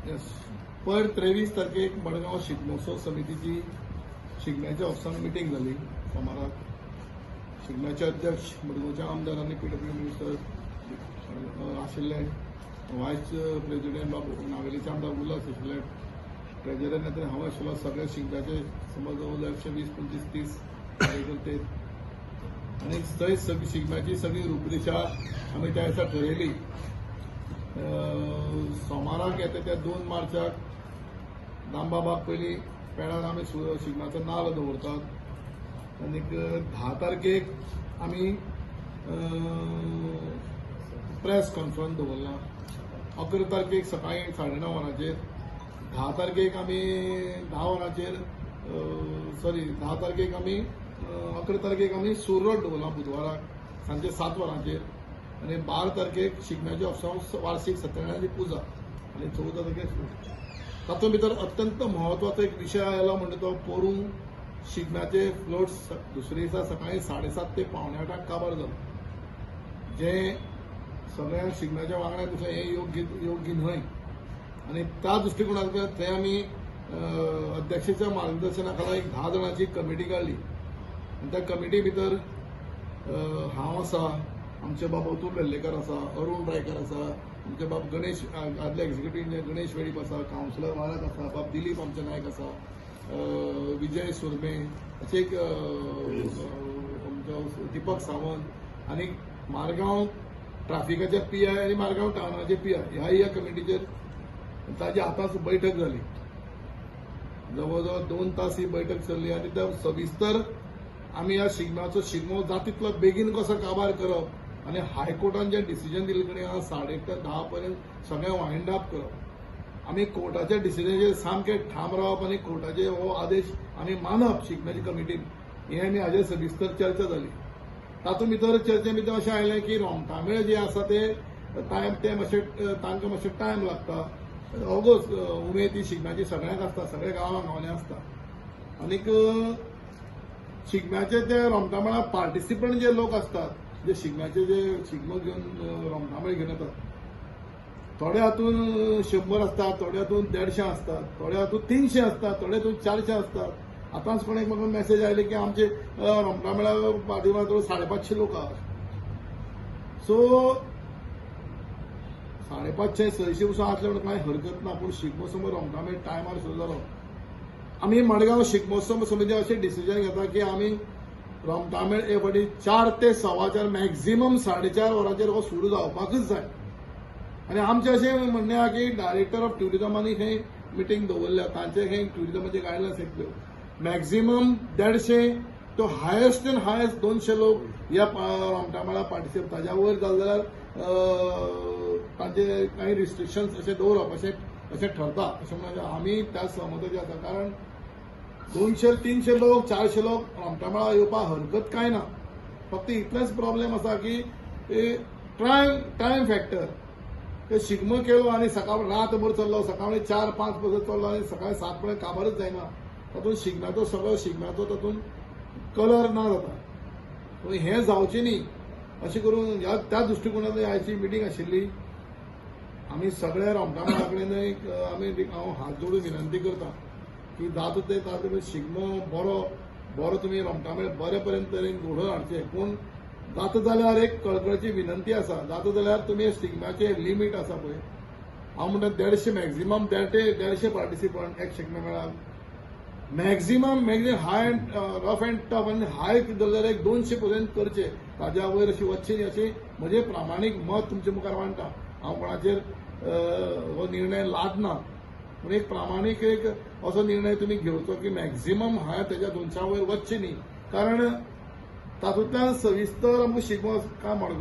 येस, पयर 23 तारखेक मडगांव शिगमोत्सव समितीची शिगम्याच्या ऑफिसान मिटींग जाली. सोमाराक शिगम्याचे अध्यक्ष मडगांवचे आमदार आनी पीडब्ल्यू मिनिस्टर आशिल्ले, वायस प्रेसिडेंट बाब नावेलीचे आमदार उल्हास आशिल्ले, ट्रेजरर नेते हांव आशिल्लो. सगळे शिगम्याचे समज जवळ 120, 25, 30 कार्यकर्ते आनी थंय सगळी शिगम्याची सगळी रुपरेशा आमी त्या दिसा ठरयली. सोमाराक येता त्या 2 मार्चाक दामबाबाक पयलीं पेडार आमी शिगम्याचो नाल्ल दवरतात आनीक 10 तारखेक आमी प्रेस कॉन्फरन्स दवरला. 11 तारखेक सकाळी 9:30 वरांचेर, 10 तारखेक आमी 10 वरांचेर, सॉरी, 10 तारखेक आमी, 11 तारखेक आमी सुररोड दवरला बुधवाराक सांजे 7 वरांचेर आनी 12 तारखेक शिगम्याच्या ऑफिसांत वार्षिक सत्यनारायणाची पुजा आनी 14 तारखेक. तातूंत भितर अत्यंत म्हत्वाचो एक विशय आयलो म्हणजे तो पोरूं शिगम्याचे फ्लोट दुसरे दिसा सकाळी 7:30 ते 7:45 काबार जालो, जे सगळ्या शिगम्याच्या वांगड्यांक दिसलें हें योग्य योग्य न्हय. आनी त्या दृश्टिकोनांतल्यान थंय आमी अध्यक्षाच्या मार्गदर्शना खाला एक 10 जाणांची कमिटी काडली आनी त्या कमिटी भितर हांव आसा, आमचे बाब अतुल वेल्लेकर आसा, अरुण रायकर आसा, आमचे बाब गणेश, आदले एक्झिक्युटीव इंजिनियर गणेश वेळीप आसा, कावन्सिलर वारक आसा, बाब दिलीप आमचे नायक आसा, विजय सुरमे, अशे एक आमचो दीपक सावंत आनी मारगांव ट्राफिकाचे पीआय आनी मारगांव टावनाचे पीआय ह्या ह्या कमिटीचेर ताजी आतांच बैठक जाली. जवळ जवळ 2 तास ही बैठक चल्ली आनी त्या सविस्तर आमी ह्या शिगम्याचो शिगमो जाता तितलो बेगीन कसो काबार करप आनी हायकोर्टान जें डिसिजन दिल्ले कडेन आहा 8:30 ते 10 पर्यंत सगळें वायंड अप करप. आमी कोर्टाच्या डिसिजनाचेर सामकें ठाम रावप आनी कोर्टाचे हो आदेश आमी मानप शिगम्याच्या कमिटीन, हें आमी हाजेर सविस्तर चर्चा जाली. तातूंत भितर चर्चे भितर अशें आयलें की रोमटामेळ जे आसा ते टायम ते मातशे तांकां मातशें टायम लागता. ऑगस्ट उमेद ही शिगम्याची सगळ्यांक आसता, सगळ्या गांवां गांवांनी आसता. आनीक शिगम्याचे ते रोमटामेळा पार्टिसिपंट जे लोक आसतात, जे शिगम्याचे जे शिगमो घेवन रोमटामेळ घेवन येतात, थोडे हातून 100 आसतात, थोडे हातून 150 आसतात, थोडे हातून 300 आसतात, थोडे हातून 400 आसतात. आतांच कोण एक म्हाका मॅसेज आयले की आमचे रोमटामेळा पार्टी 550 लोक आहात. सो 550, 600 पसून आसले म्हणून कांय हरकत ना, पूण शिगमो समज रोमटामेळ टायमार सुरू जालो. आमी मडगांव शिगमोत्सव समिती अशें डिसिजन घेता की आमी रोमटामेळ हे फावटी 4 ते 4:15, मॅक्झिमम 4:30 वरांचेर हो सुरू जावपाकूच जाय. आनी आमचें अशें म्हणणें आहा की डायरेक्टर ऑफ ट्युरिजमानी खंय मिटींग दवरल्या, तांचे खंय ट्युरिजमाचे गायडलायन्स घेतल्यो, मॅक्झिमम 150 तो हायस्ट एंड हायस्ट 200 लोक ह्या रोमटामेळा पार्टिसिपेट, ताज्या वयर जालें जाल्यार तांचे कांय रिस्ट्रिक्शन्स अशें दवरप अशें अशें ठरता अशें म्हणून आमी त्या सहमताचे आसा. कारण 200, 300 लोक, 400 लोक रोमटामेळा येवपाक हरकत कांय ना, फक्त इतलेंच प्रॉब्लेम आसा की टायम फॅक्टर. ते शिगमो केलो आनी सकाळ रातभर चल्लो, सकाळी 4, 5 पर्यंत चल्लो आनी सकाळी 7 पर्यंत काबारच जायना, तातूंत शिगम्याचो सगळो शिगम्याचो तातूंत कलर ना जाता. पूण हें जावचें न्ही अशें करून ह्या त्या दृश्टिकोनांतल्यान आयची मिटींग आशिल्ली. आमी सगळ्या रोमटामेळा कडेन एक आमी हांव हात जोडून विनंती करता की जाता ते तातूंत शिगमो बरो बरो तुमी रोमटामेळ बरे पर्यंत तरेन घडोवन हाडचे. पूण जाता जाल्यार एक कळकळची विनंती आसा, जाता जाल्यार तुमी शिगम्याचे लिमीट आसा पळय, हांव म्हणटा 150 मॅक्झिमम 150 पार्टिसिपंट एक शिगम्या मेळाक maximum maximum high and rough and tough आनी हाय जाल्यार एक 200 पर्यंत करचे, ताज्या वयर अशी वचचें न्ही अशें म्हजें प्रामाणीक मत तुमचे मुखार मांडटा. हांव कोणाचेर हो निर्णय लादना, पूण एक प्रामाणीक एक असो निर्णय तुमी घेवचो की मॅक्झिमम हाय तेज्या 200 वयर वचचें न्ही, कारण तातूंतल्यान सविस्तर आमकां शिगमो काय मडगांव